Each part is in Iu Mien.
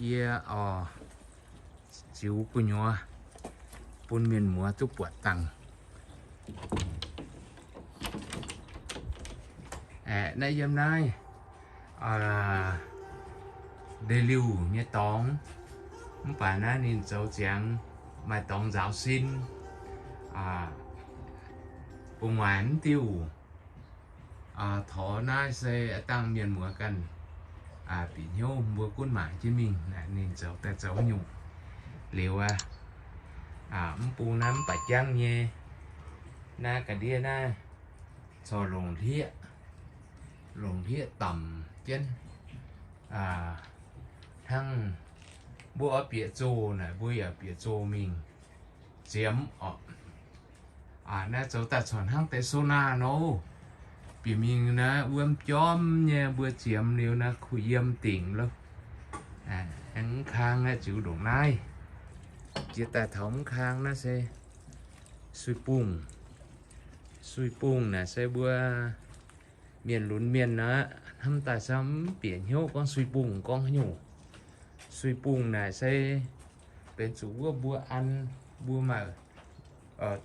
Yie oix ziux gu'nyuoz bun mienh muoz duqv buatc dangh. Aeqv, naaiv yiem naaiv ndeic-liuh nyei dorngx, mv baac naaiv ninh zoux ziangx maaih dorngx nzaaux sin, gu'nguaaic mv diuh. Taux naaiv se dangh mienh muoz ganh bieqc hnyouv, mbuo gunv mangc jienv mingh naaic ninh zoux daaih zoux nyungc. Liuz aqv, mv bung naaiv mv baac jangv nyei, naaiv ga'ndiev naaiv corc longc hlieqv, longc hlieqv damc jienv. Hnangv mbuo oix bieqc zoh naaic, mbuo yaac bieqc zoh mingh ziemx oc. Naaiv zoux daaih corc hnangv deix sonar nor, bieqc mingh naaiv wuom jorm nyei, mbuo ziemx liuz naaiv kuh yiem dingc loh. Aengx mv kang naaiv ziux ndongc naaiv. Jiex daaih taux mv kang naaiv se sui-bungh. Sui-bungh naaic se mbuo mienh lunx mienh aqv, hnamv daaih se mv bieqc hnyouv gorngv sui-bungh gorngv haaix nyungc. Sui-bungh naaic se benx zuqc wuov mbuo an, mbuo maaih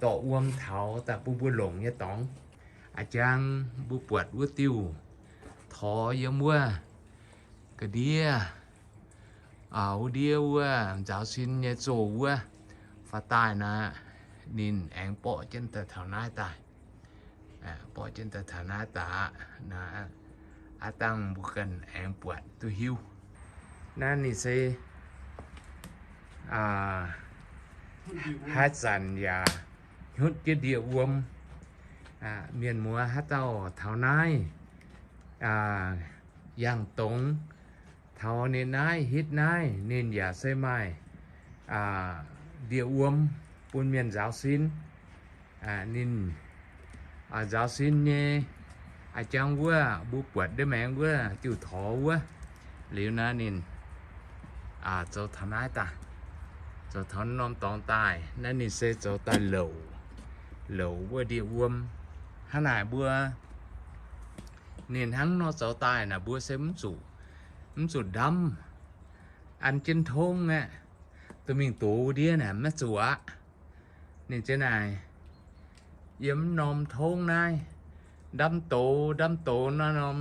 dorh wuom taux daaih bun mbuo longc nyei dorngx. A'jang mbuo buatc wuov diuh torx yiem wuov ga'ndiev, wuov ndiev wuov nzaaux sin nyei zoh wuov, faaux daaih naaic, ninh aengx borqv jienv daaih taux naaiv daaih. Borqv jienv daaih taux naaiv daaih aqv. Naaiv aqv, dangh mbuo ganh aengx buatc duqv hiuv. Naaiv ninh se haaix zanc yaac hnyutv jienv ndie-wuom. Mienh muoz haaix dauh taux naaiv yangh dongz, taux ninh naaiv hitv naaiv, ninh yaac se maaih ndie-wuom bun mienh nzaaux sin. Ninh nzaaux sin nyei, a'jang wuov mbuo buatc ndiev maengx wuov diuh torx wuov. Liuz naaiv ninh zoux taux naaiv daaih, zoux taux norm dorngx daaih, naaiv ninh se zoux daaih louc, louc wuov ndie-wuom. Hnangv naaic mbuo, ninh hnangv nor zoux daaih naaic mbuo se mv zuqc, mv zuqc ndamv, an jienv tongv aqv, dorh mingh dox ndiev naaic maiv zuqc aqv. Ninh ziouc naaic, yiem norm tongv naaiv, ndamv dox, ndamv dox naaiv norm,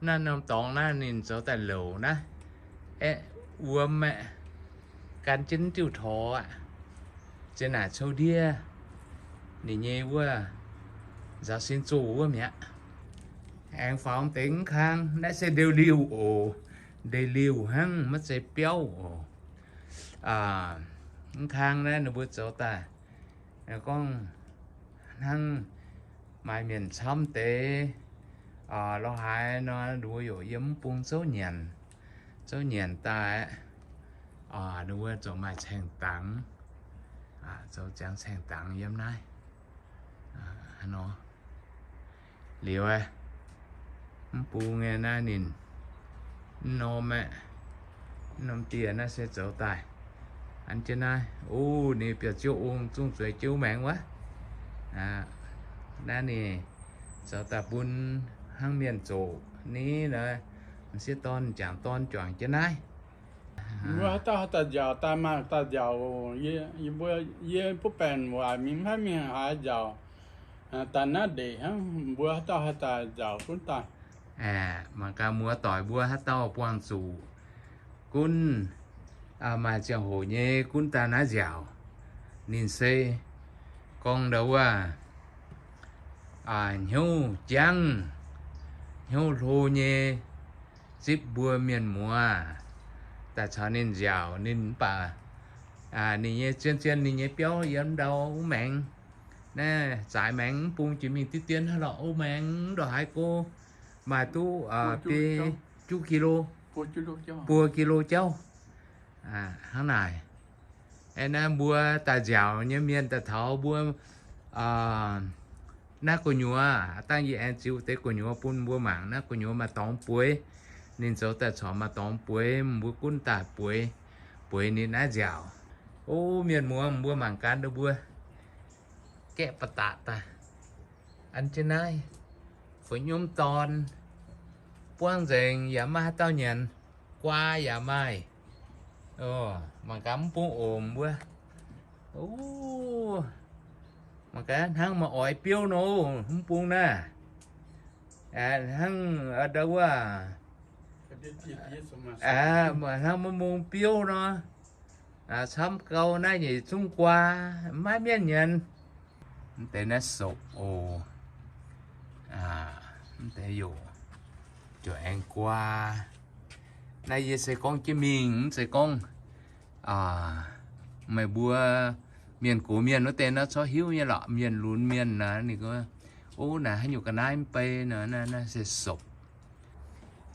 naaiv norm dorngx naaiv ninh zoux daaih louc naaiv, aeqv, wuom aeqv, gan jienv diuh torx aqv. Ziouc naaic cou ndiev ninh nyei wuov nzaaux sin zoh wuov mi'aqv. Aengx faaux deix mv kang, naaiv se ndeic-liuh oc. Ndeic-liuh hnangv, maiv zeiz biauv oc. Mv kang naaiv ninh mbuo zoux daaih, gorngv hnangv maaih mienh camv deix lorz haaix nor, ninh mbuo yaac yiem mv bung zouv nyanc, zouv nyanc daaih, ninh mbuo ziouc maaih caeng dangx, zoux ziangx caeng dangx yiem naaiv nor. Liuz, mv bung nyei naaiv ninh, mv norm aeqv, mv norm dieh naaiv se zoux daaih an jienv naaiv. O, ninh biauv-ziouv ong zungv zueiz jiouv maengx wuov. Naaiv ninh zoux daaih bun hnangv mienh zoqc ni, m'sieqv dorn m'jangc dorn juangc jienv naaiv. Mbuo haaix dauh haaix dauh nziaauc daaih maaih daaih nziaauc, yie, mbuo, yie butv baengc waaic mingh maiv mingh haaix nziaauc daaih naaiv ndeic hnangv. Mbuo haaix dauh haaix dauh nziaauc gunv daaih. Mangc gaax muoz-doic mbuo haaix dauh buangh zuqc gunv, maaih ziangh hoc nyei gunv daaih naaiv nziaauc. Ninh se gorngv ndau wuov, hnyouv jangv, hnyouv hlo nyei zipv mbuo mienh muoz daaih caux ninh nziaauc. Ninh mv baac ninh nyei zien-zien ninh nyei biauv yiem ndau wuov maengx. Naaiv zaaix maengx mv bung jiex mingh diqv dien hnangv lorqc, wuov maengx ndongc haaix go maaih duqv biei juqv kilo, buo kilo jauv. Hnangv naaic, aeqv, naaiv mbuo daaih nziaauc nyei mienh daaih taux mbuo naaiv gu'nyuoz, dangh yie aengx ziux deix gu'nyuoz bun mbuo mangc. Naaiv gu'nyuoz maaih dorngx bueix, ninh zoux daaih corc maaih dorngx bueix, mbuo gunv daaih bueix, bueix ninh naaiv nziaauc. O, mienh muoz, mbuo mangc gaax ndau mbuo gaeqv ba'datc daaih an jienv naaiv, fu'nyuomv dorn, buangv nzengc yaac maiv haaix dauh nyanc, guaa yaac maaih. Mangc gaax mv bung oc mbuo. Mangc gaax hnangv maaih oix biouv nor, mv bung naaiv. Hnangv ndau wuov, hnangv maiv mung biouv nor. Camv gau naaiv nyei zungv guaa, maiv mienh nyanc. Mv deix naaiv sopc oc. Mv deix yaac ziouc aengx guaa. Naaiv yie se gorngv jienv mingh, mv zeiz gorngv meih mbuo mienh gox mienh wuov deix nor corc hiuv nyei lorqc. Mienh lunx mienh naaic ninh gorngv, o, naaic haaix nyungc ga'naaiv mv bei nor, naaiv se sopc.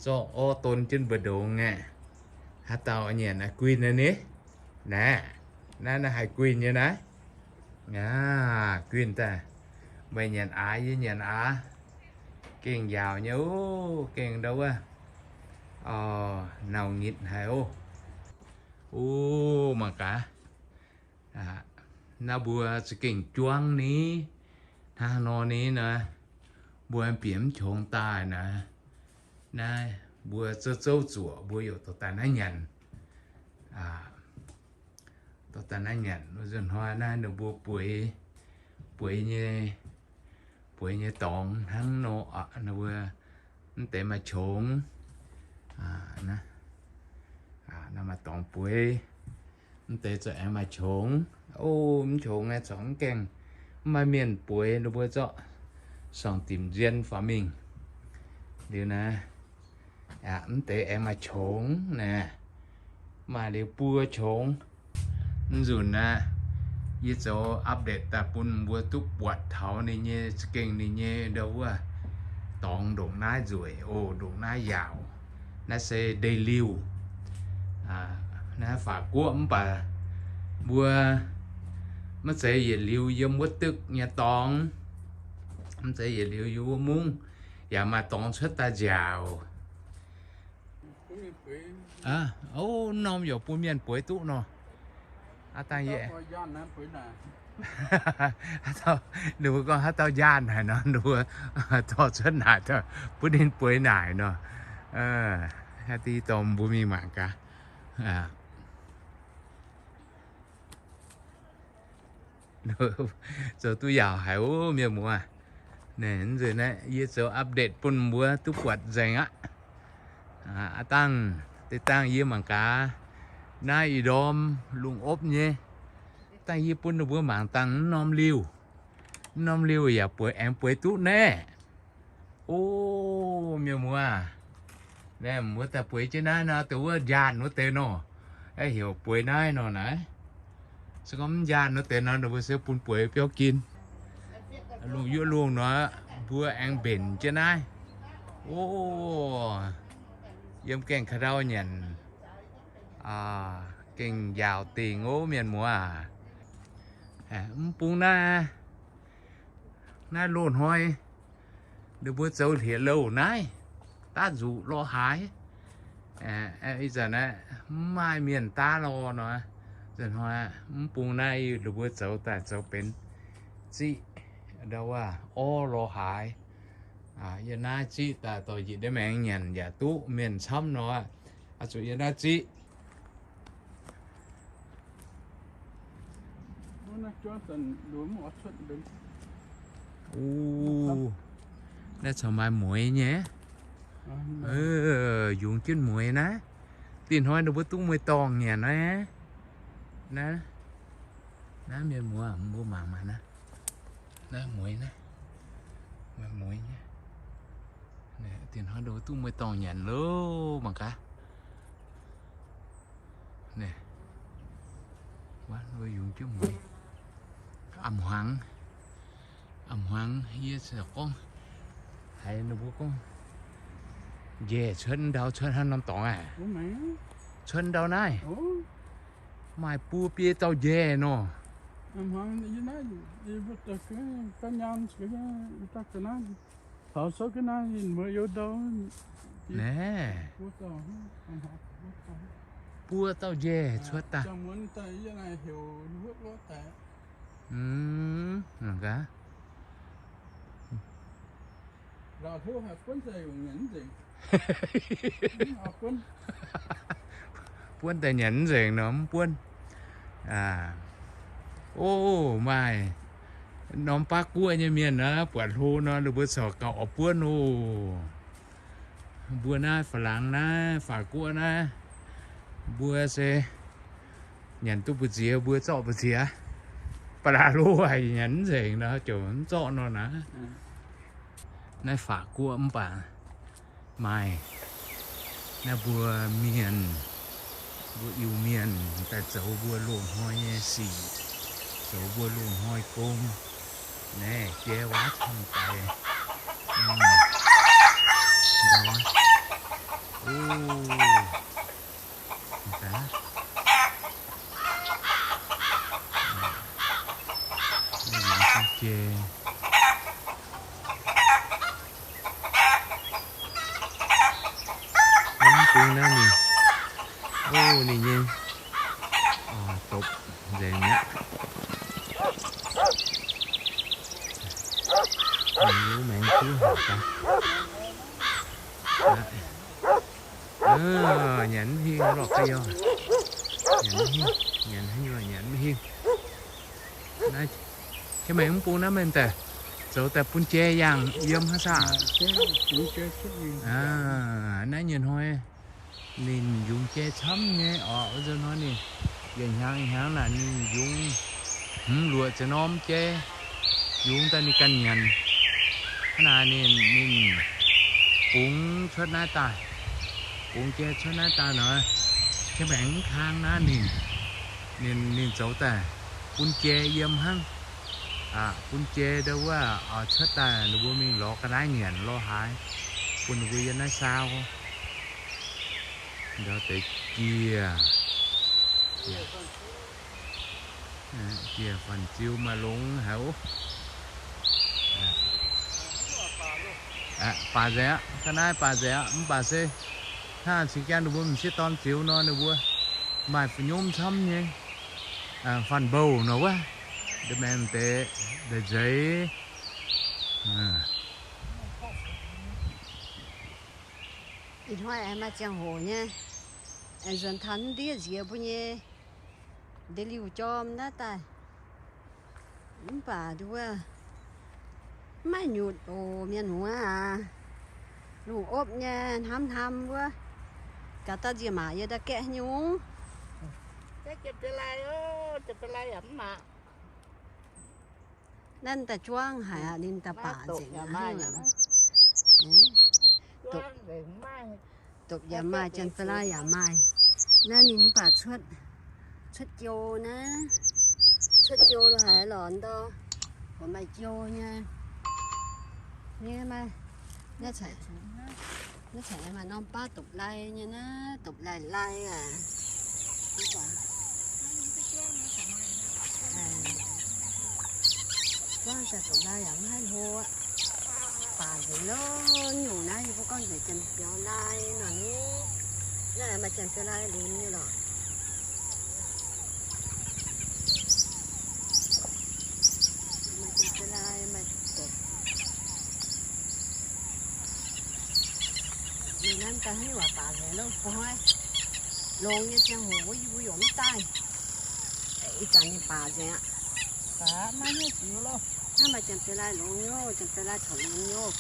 Zorqv orv don jienv mbu'ndongx aeqv, haaix dauh nyanc naaic guinh naaiv ni? Naaiv, naaiv, naaiv haih guinh nyei naaiv. Aa, guinh daaih. Meih nyanc aav, yie nyanc aav. Gengh njaaux nyei oc, gengh ndau wuov. Nauc nyitc haic oc. O, mangc gaax. Naaiv mbuo za'gengh juangv ni, hnangv nor ni nor, mbuo bieqc mv qongx daaih naaiv, naaiv mbuo zouv zouv zuoqc mbuo yaac dorh daaih naaiv nyanc. Dorh daaih naaiv nyanc, nzunc hnoi naaiv ninh mbuo bueix, bueix nyei, bueix nyei dorngx hnangv nor, ninh mbuo mv deix maaih qongx. Naaiv maaih dorngx bueix, mv deix zorqv aengx maaih qongx. O, mv qongx aeqv, corc mv gaengh, mv maaih mienh bueix, ninh mbuo zorqv sorng-dimc nzien faaux mingh liuz naaiv. Mv deix aengx maaih qongx naaic, maaih liuz buo qongx. Mv nzunc naaiv, yie zoux update daaih bun mbuo duqv buatc taux ninh nyei za'gengh ninh nyei ndau wuov dorngx ndongc naaiv nzueic oc, ndongc naaiv yaauc. Naaiv se ndeic-liuh. Naaiv Faatv-Guoqv mv baac mbuo maiv zeiz yietc liuz yiem wuov deix nyei dorngx, mv zeiz yietc liuz yiem wuov mungv, yaac maaih dorngx cuotv daaih nziaauc. O, norm yaac bun mienh bueix duqv nor. Aa dangh yie, ninh mbuo gorngv haaix dauh njaanh haic nor, ninh mbuo dorh cuotv naaic bun ninh bueix naaic nor. Haaix diuh dorngx mbuo mingh mangc gaax. Zoux duqv yaauc haic oc mienh muoz. Naaiv nzunc naaiv yie zoux update bun mbuo duqv buatc nzengc aqv. Aa dangh, deix dangh yie mangc gaax naaiv ih ndorm lungh opv nyei. Dangh yie bun ninh mbuo mangc dangh mv norm liuh. Mv norm liuh yaac bueix, aengx bueix duqv naaiv. O, mienh muoz, naaiv mbuo daaih bueix jienv naaiv nor, dongh wuov njaanh wuov deix nor, heuc bueix naaiv nor naaiv. Se gorngv mv njaanh wuov deix nor, ninh mbuo se bun bueix biauv gin. Lungh yuoqv lungh nor, mbuo aengx mbenc jienv naaiv. O, yiem gaengh ka'ndau nyanc, gengh njaaux dingc ov mienh muoz. Mv bung naaiv, naaiv loz-hnoi ninh mbuo zoux hlieqv-louh naaiv, daav nzuqc lorz haaix. Ih zanc naaiv mv maaih mienh daav lorz nor, ih zanc hnoi mv bung naaiv ninh mbuo zoux daaih zoux benx ziqv, ndau wuov orv lorz haaix. Yie naaiv ziqv daaih dorh njiec ndiev maengx nyanc yaac duqv, mienh camv nor, zuqc yie naaiv ziqv. Naaiv corc maaih mueiz nyei. Yungz jienv mueiz naaiv. Dinh hnoi ninh mbuo duqv mueiz dorngh nyanc naaiv. Naaiv, naaiv mienh muoz, mbuo mangc maah naaiv. Naaiv mueiz naaiv. Maaih mueiz nyei. Dinh hnoi ninh mbuo duqv mueiz dorngh nyanc loh, mangc gaax. Naaiv, yungz jienv mueiz. A'hmuangx, a'hmuangx yie gorngv, haiz ninh mbuo gorngv, njaih cuotv ndau, cuotv hnangv norm dorngx aqv. Cuotv ndau naaiv. Maaih buo biei dauh njaih nor. Naaiv, buo dauh njaih cuotv daaih. Mangc gaax. Buonv daaih nyanc mv nzengc nor mv buonv. O, maaih norm baav guoqv nyei mienh naaiv buatc hlo nor, ninh mbuo corc gauh oix buonv oc. Mbuo naaiv faaux laangz naaiv, faaux guoqv naaiv, mbuo se nyanc duqv mbu'ziex mbuo zorqv mbu'ziex. Ba'laqc hlo haic, nyanc mv nzengc nor, ziouc mv zorqv nor naaiv. Naaiv faaux guoqv mv baac maaih naaiv mbuo mienh, mbuo Iu-Mienh daaih zoux mbuo loz-hnoi nyei sic, zoux mbuo loz-hnoi gong. Naaiv jai waav camv daic. Mv bung naaiv ninh, o, ninh nyei dopc nzengc mi'aqv. Ninh maengx kuv haic daaih. Nyanc mv hingh lorqc ga'yoh. Nyanc mv hingh, nyanc haaix nyungc nyanc mv hingh. Naaiv, maengx mv bung naaiv mienh daaih zoux daaih bun jai yangh yiem hnangv saah? Naaiv nyei hnoi ninh yungz jai camv nyei orqc. Wuov nzunc hnoi ninh yietc hnyangx hnyangx naaic ninh yungz hmz luoqc ziepc norm jai, yungz daaih ninh ganh nyanc. Hnangv naaic ninh, ninh bungx cuotv naaiv daaih, bungx jai cuotv naaiv daaih nor, maengx mv kang naaiv ninh, ninh, ninh zoux daaih bun jai yiem hnangv. Bun jai ndau wuov cuotv daaih ninh mbuo mingh lorz ga'naaiv nyanc lo haaix, bun ninh mbuo yiem naaiv saau. Ndau deix gieh, gieh fanh ziu maaih longx haic oc. Baac nzengc aqv, ga'naaiv baac nzengc aqv, mv baac se hnangv cingx jang ninh mbuo m'sieqv dorn ziux nor ninh mbuo maaih fu'nyomv camv nyei, fanh mbouh nor wuov, nda'maengx deix nda'zeix. Ih hnoi aengx maaih ziangh hoc nyei, aengx nzuonx taux ndiev nziex mbuo nyei ndeic-liuh jorm naaiv daaih. Mv baac nduov, mv maaih nyutc oc, mienh muoz aac. Lungh opv nyei hnamv hnamv wuov, gaax dauh nziemc maac yie daaih gaeqv haaix nyungc. Naaiv daaih juangv haic aqv, ninh daaih baac nzengc aqv. Dopc yaac maaih, janx-ba'laaih yaac maaih. Naaiv ninh mv baac cuotv, cuotv jiou naaiv, cuotv jiou lo haaix lorqc ndau, mbuo maaih jiou nyei. Nyei maaih, naaiv caux, naaiv caux maaih norm baav dopc lai nyei naaiv, dopc lai lai aac. Buangv daaih dopc lai yaac mv haih hlo aqv. Baac nzengc lo nyungc naaiv, yie mbuo gorngv nzengc janx-biaux lai nor ni. Naaiv maaih janx-biaux lai lunx nyei lorqc. Maaih janx-biaux lai, maaih dopc. Ninh nanv daaih hnangv waac baac nzengc lo bun hnoi. Longx nyei ziangh hoc wuov yie mbuo yaac mv daaih. Ih zanc ninh baac nzengc aqv. Baac maiv nyei ziux loh. Hnangv maaih janx-biaux lai longx nyei, janx-biaux lai corc lunx nyei.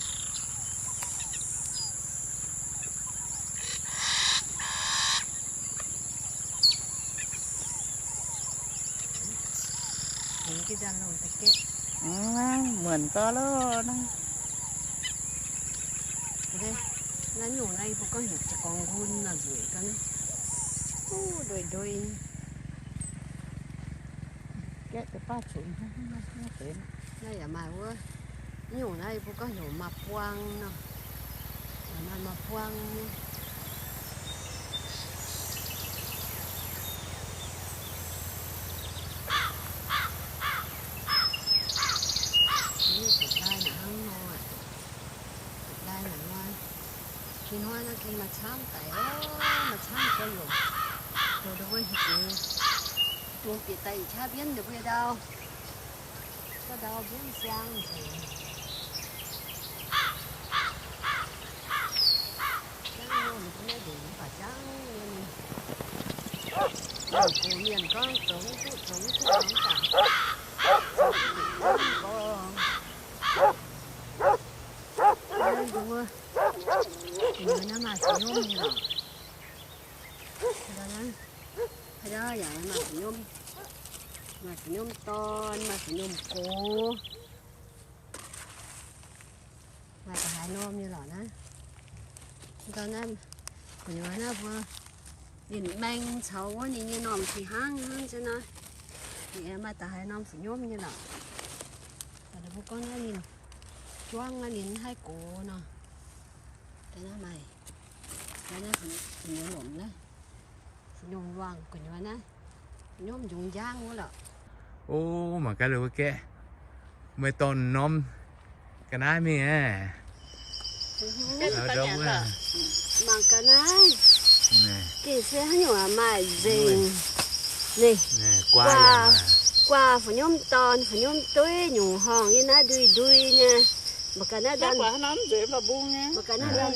Muonc gau loh naaiv. Naaiv nyungc naaiv yie mbuo gorngv heuc za'gorngv nqun nor nzueic ga'naaiv. Uv, ndoi ndoi. Naaiv yaac maaih wuov. Naaiv nyungc naaiv yie mbuo gorngv heuc maaz-buang nor. Maaih maaz-buang nyei. Dopc lai naaic hnangv nor aqv. Dopc lai naaic hnoi. Ih hnoi nor gengh maaih camv daic, maaih camv gorx-youz. Zoux ndau wuov hieh jiex, dungx bieqc daaih yietc qaqv mbienv ndau wuov ndau. Gorngv ndau mbienv siang nzengc. Jangv nyei, ninh mbuo naaiv nzengc mv baac jangv nyei. Mienh gorngv zoux mv duqv, zoux mv duqv, zoux mv baac. Zoux duqv bieqc gorngv. Naaiv mbuo, mbuo naaiv maaih fu'nyomv nyei lorqc. Naaiv, haaix dauh yaac maaih fu'nyomv, maaih fu'nyomv dorn, maaih fu'nyomv gox. Maaih da'haaix norm nyei lorqc naaiv. Dau naaiv, gu'nyuoz naaiv mbuo ninh maeng caux wuov ninh nyei normh fih hnangv hnangv jienv naaiv. Ninh aengx maaih da'haaix norm fu'nyomv nyei lorqc. Mbuo gorngv naaiv ninh juangv naaiv ninh haih gox nor. Dau naaiv maaih, dau naaiv fu'nyomv longc naaiv. Fu'nyomv luangh gu'nyuoz naaiv. Fu'nyomv njungx njang wuov lorqc. O, mangc gaax wuov gaeqv. Meih dorh norm ga'naaiv mingh aeqv. Mangc ga'naaiv. Gengh se haaix nyungc maaih nzengc. Ninh guaax, guaax fu'nyomv dorn, fu'nyomv dueiv nyungc horngh yiem naaiv ndui ndui nyei. Mangc ga'naaiv, mangc ga'naaiv longx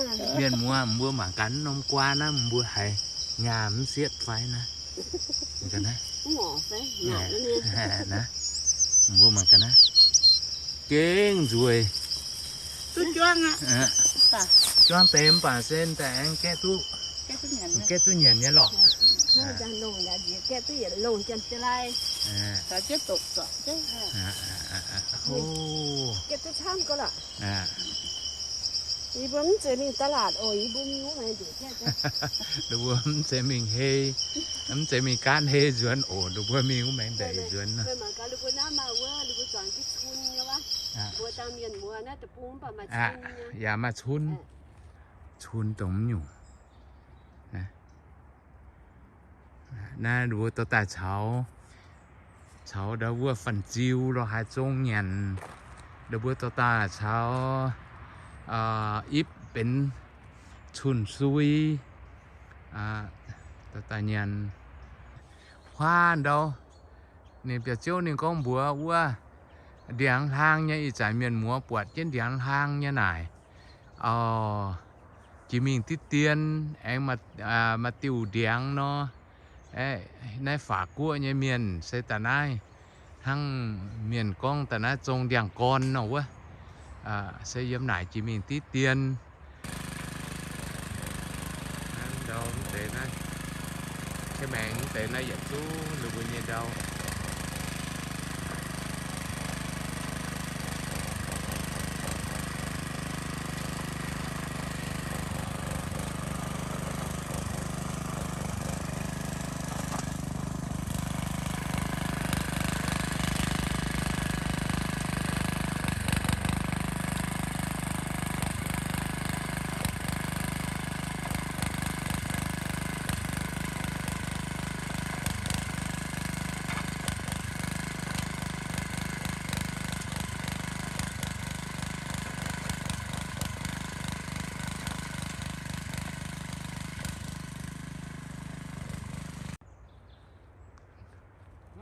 naaiv. Mienh muoz mbuo mangc gaax norm guaax naaiv mbuo haiz nyaah mv sietv fai naaiv. Naaiv, mbuo mangc gaax naaiv. Gengh nzueic. Juangv deix mv baac se daaih aengx gaeqv duqv, gaeqv duqv nyanc nyei lorqc. Yie mbuo mv zeiz mingh ตลาด oc, yie mbuo mingh wuov maengx ndeic. Ninh mbuo mv zeiz mingh hei, mv zeiz mingh gaanv hei nzuonx oc. Ninh mbuo mingh wuov maengx ndeic nzuonx. Mbuo mangc gaax, ninh mbuo naaiv maaih wuov, ninh mbuo zuangx jienv cun nyei wuov. Mbuo dangh mienh muoz naaiv deic-bung mv baac maaih cun nyei. Yaac maaih cun. Cun dongh mv nyungc. Naaiv mbuo dorh daaih caux, caux ndau wuov fanh-ziu lorz haaix zong nyanc. Ndau mbuo dorh daaih caux ipv benx cun-sui, dorh daaih nyanc. Huaav ndau, ninh biauv-ziouv ninh gorngv mbuox wuov ndiangx hlaang nyei, ih zanc mienh muoz buatc jienv ndiangx hlaang nyei naaic, jiex mingh diqv dien aengx maaih diuh ndiangx nor. Naaiv Faac Guoqv nyei mienh se daaih naaiv, hnangv mienh gorngv daaih naaiv zong ndiangx-gorn nor wuov, se yiem naaic jiex mingh diqv dien. Ndau mv deix naaiv, maengx mv deix naaiv yietc zungv ninh mbuo nyei ndau.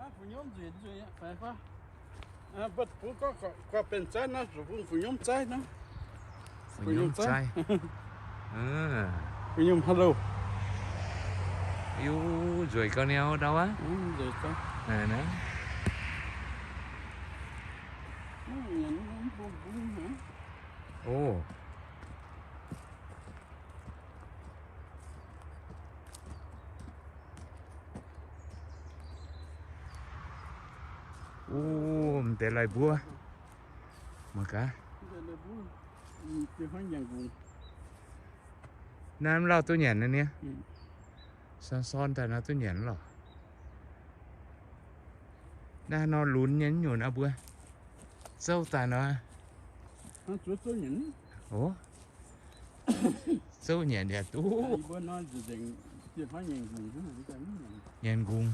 Naaiv fu'nyomv nzueic nzueic nyei, faix fai? Mbuo deic-bung gorngv guaax benx zaiv, naaiv deic-bung fu'nyomv zaiv naaiv. Fu'nyomv zaiv. Fu'nyomv haaix louh? Iu, nzueic gau niaa ndau aqv. O. O, m'deix lai-mbuov. Mangc gaax. Naaiv mv lauh duqv nyanc nyei. Sorn sorn daaih nor duqv nyanc lorqc. Naaiv nor lunx nyei nyungc nor mbuo zouv daaih nor. O, zouv nyanc yaac duqv. Nyanc nqungh.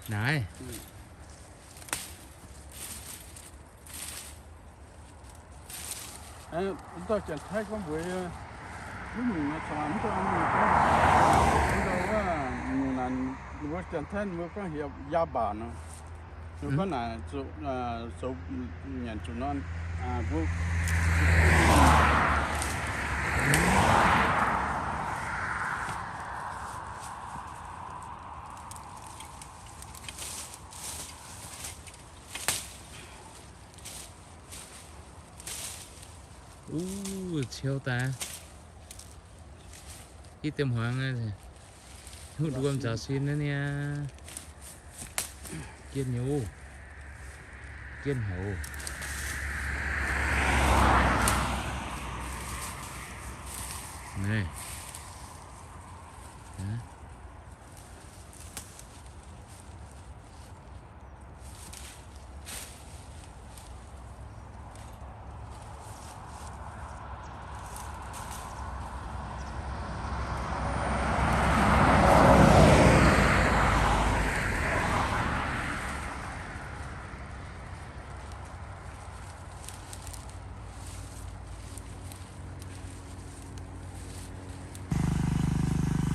Naaiv. Mv dauh Janx-Taiv gorngv mbuox yie, mv nyungc naaic caux mv dauh nyungc, mv dauh wuov nyungc naaic, ninh mbuo Janx-Taiv ninh mbuo gorngv hieh yaac mbaanc nor, ninh mbuo gorngv naaic zoux nyanc zuqc nor, mbuo Uv, ciouv daaih. Hitv deix hmuangx, hnuv nduom nzaaux sin naaiv niaa. Jienv nyei oc. Jienv haic oc. Naaiv.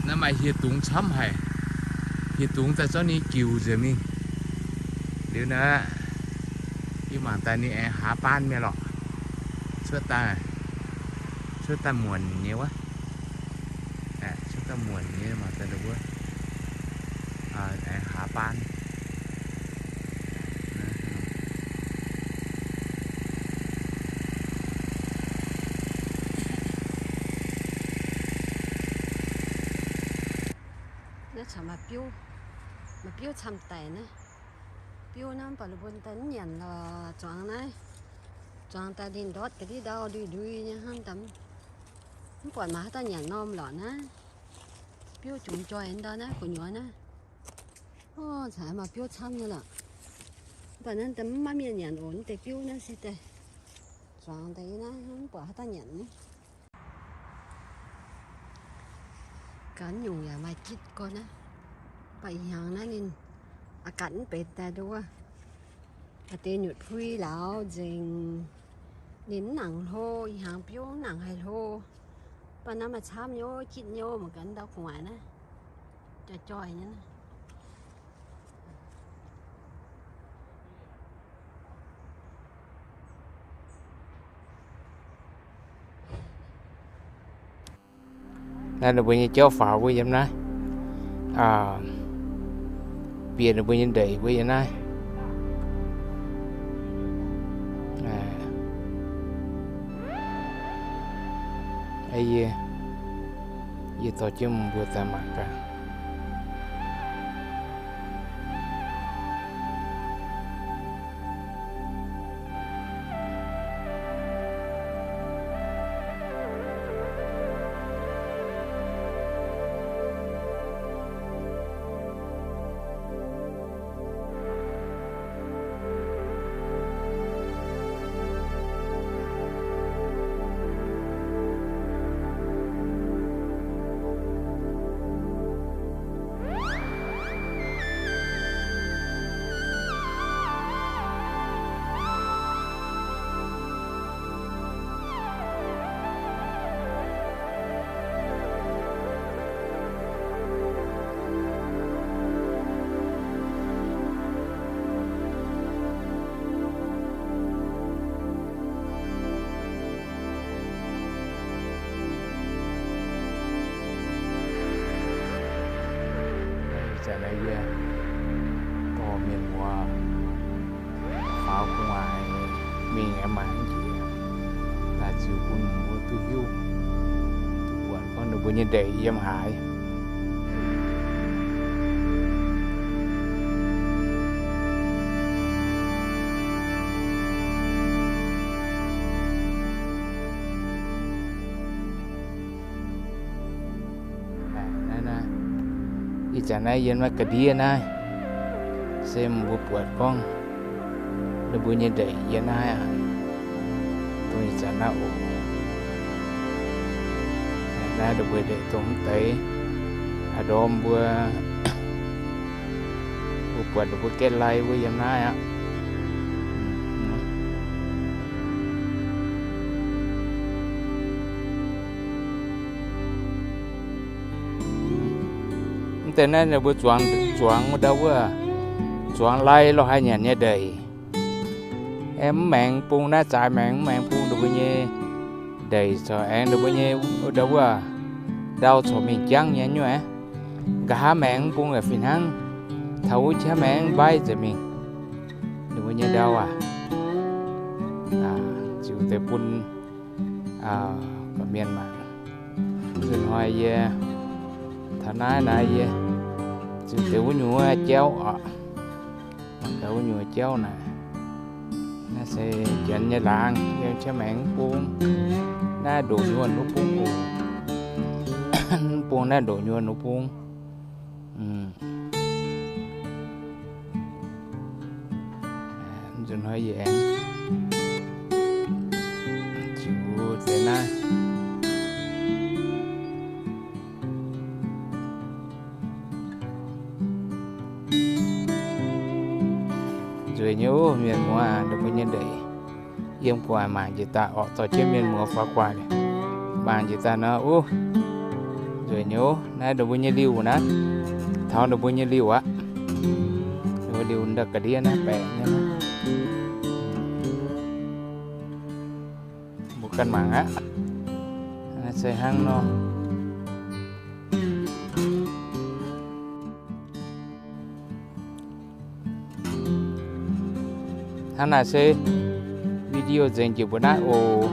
Naaiv maaih hieh dungz camv haic. Hieh dungz daaih zorqv ninh jiuc nzengc mingh. Liuz naaiv, yie mangc daaih ninh aengx haaz baan mingh lorqc. Cuotv daaih, cuotv daaih muonc nyei wuov. Cuotv daaih muonc nyei mangc daaih wuov. Aengx haaz baan. Naaiv caux maaih biouv, maaih biouv camv daic naaiv. Biouv naaiv mv baac ninh mbuo daaih mv nyanc lorqc, zuangx naaiv. Zuangx daaih ninh ndortv ga'ndiev ndau ndui ndui nyei hnangv daaih. Mv buatc maaih haaix dauh nyanc norm lorqc naaiv. Biouv jomc joih ndau naaiv gu'nyuoz naaiv. Orv, caux maaih biouv camv nyei lorqc. Mv baac naaiv daaih mv maaih mienh nyanc oc, naaiv deix biouv naaiv se daaih zuangx daaih naaiv mv buatc haaix dauh nyanc naaiv. Gaax nyungc yaac maaih gitv gorn naaiv. Mv baac ih hnyangx naaiv ninh a'gatc mv benx daaih nduov. A'deix nyutc pui lauz nzengc. Ninh mv nangc hlo, ih hnyangx biouv mv nangc haih hlo. Mv baac naaiv maaih camv nyei, gitv nyei, mangc gaax ndau gu'nguaaic naaiv. Joih joih nyei naaiv. Naaiv ninh mbuo nyei jauv faaux wuov yiem naaiv. Bieqc ninh mbuo nyei ndeic wuov yiem naaiv. Yie, yie dorh jienv mbuo daaih mangc gaax. Ih zanc naaiv yie dorh mienh muoz faaux gu'nguaaic mingh aengx mangc jiex, daaih ziux bun mbuo duqv hiuv, duqv buatc gorngv ninh mbuo nyei ndeic yiem haaix. Naaiv, ih zanc naaiv yiem naaiv ga'ndiev naaiv, se mbuo buatc gorngv ninh mbuo nyei ndeic yiem naaiv aqv. Dongh ih zanc naaiv oc. Naaiv ninh mbuo ndeic dongh mv deix, a'ndorm mbuo, mbuo buatc ninh mbuo gaeqv lai wuov yiem naaiv aqv. Deix naaiv ninh mbuo zuangx, zuangx ndau wuov, zuangx lai lorh haaix nyanc nyei ndeic. Aengx mv maengx bung naaiv, zaaix maengx mv maengx bung ninh mbuo nyei ndeic corc aengx ninh mbuo nyei ndau wuov ndau corc mingh jangv nyei nyuoqv. Nqa'haav maengx mv bung yaac fih hnangv. Taux wuov qaqv maengx mv mbaiv nzengc mingh ninh mbuo nyei ndau aac. Ziux deix bun gorqv-mienh maah. Nzunc hnoi yie taux naaiv naaiv yie ziux deix wuov nyungc wuov jauv oc. Mangc gaax wuov nyungc jauv naaic. Naaiv se janx nyei laangz, yiem qaqv maengx mv bung. Naaiv ndoqc nyuonh wuov bung oc. Mv bung naaiv ndoqc nyuonh wuov bung. Nzunc hnoi yie aengx ziux deix naaiv. Nzueic nyei oc, mienh muoz aac, ninh mbuo nyei ndeic. Yiem gu'nguaaic mangc jiex daaih orqc, dorh jienv mienh muoz faaux gu'nguaaic mangc jiex daaih nor, uv, nzueic nyei oc. Naaiv ninh mbuo nyei liuh naaiv, taux ninh mbuo nyei liuh aqv. Ninh mbuo liuh ndau ga'ndiev naaiv baeqc nyei. Mbuo ganh mangc aqv. Se hnangv nor. Hnangv naaic se video nzengc jiex mbuo naaiv oc.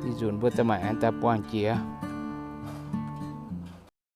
Ih nzunc mbuo daaih maaih aengx daaih buangh jiex.